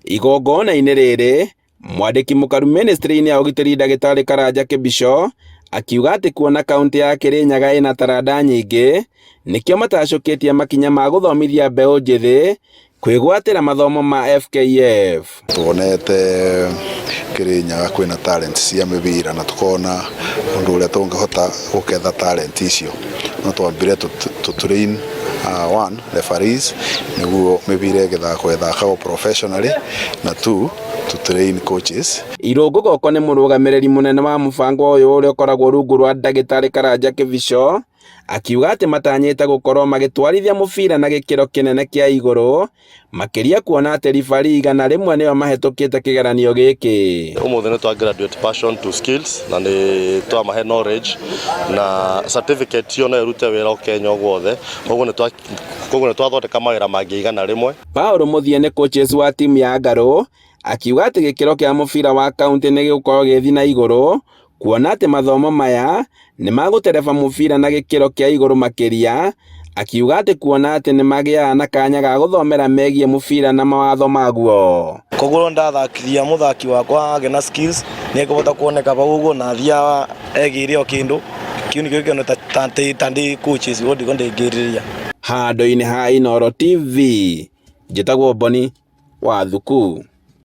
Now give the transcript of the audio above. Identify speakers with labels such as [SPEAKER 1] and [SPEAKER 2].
[SPEAKER 1] Igongona-inĩ rĩrĩ, mwandĩki mũkaru ministry-inĩ ya ũgitĩri ndagĩtarĩ Karanja Kĩbico akiuga atĩ kuona kaũntĩ ya Kĩrĩnyaga ĩna taranda nyingĩ nĩkĩo matacũkĩtie makinya ma gũthomithia mbeũ njĩthĩ kwĩgwatĩra mathomo ma FKF.
[SPEAKER 2] Tuonete Kĩrĩnyaga kwĩna talent cia mĩbira na tukona ũndũ ũrĩa tũngĩhota gũketha talent icio no twambire tũ train one referees nĩguo mĩbira ĩgĩthakwo ĩthakagwo professionally na two to train coaches.
[SPEAKER 1] Irũngũ Goko nĩ mũrũgamĩrĩri mũnene wa mũbango ũyũ ũrĩa ũkoragwo rungu rwa ndagĩtarĩ Karanja Kĩbico akiuga atĩ matanyĩte gũkorwo magĩtwarithia mũbira na gĩkĩro kĩnene kĩa igũrũ makĩria kuona atĩ ribari 100 nĩo mahĩtũkĩte kĩgeranio gĩkĩ.
[SPEAKER 3] Ũmũthĩ nĩ twa graduate passion to skills na nĩ twamahe knowledge na certificate ĩyo no ĩrute wĩra o Kenya o guothe, koguo nĩ twathondeka mawĩra mangĩ 100.
[SPEAKER 1] Paul Muthie nĩ coaches wa timu ya Ngarũ akiuga atĩ gĩkĩro kĩa mũbira wa kaũntĩ nĩ gĩgũkorwo gĩgĩthiĩ na igũrũ kuona atĩ mathomo maya nĩ magũtereba mũbira na gĩkĩro kĩa igũrũ makĩria, akiuga atĩ kuona atĩ nĩ magĩaga na kanya ga gũthomera megiĩ mũbira na mawatho maguo.
[SPEAKER 4] Koguo ndathakithia mũthaki wakwa age na skills nĩ ekũhota kuoneka bau ũguo na athiaga egĩire o kĩndũ kĩu nĩkĩo gĩkeno ta ndĩ coaches ũguo ndiko ndĩngĩrirĩria.
[SPEAKER 1] Handũ-inĩ ha Inooro TV, njĩtagwo Boni wa Thuku.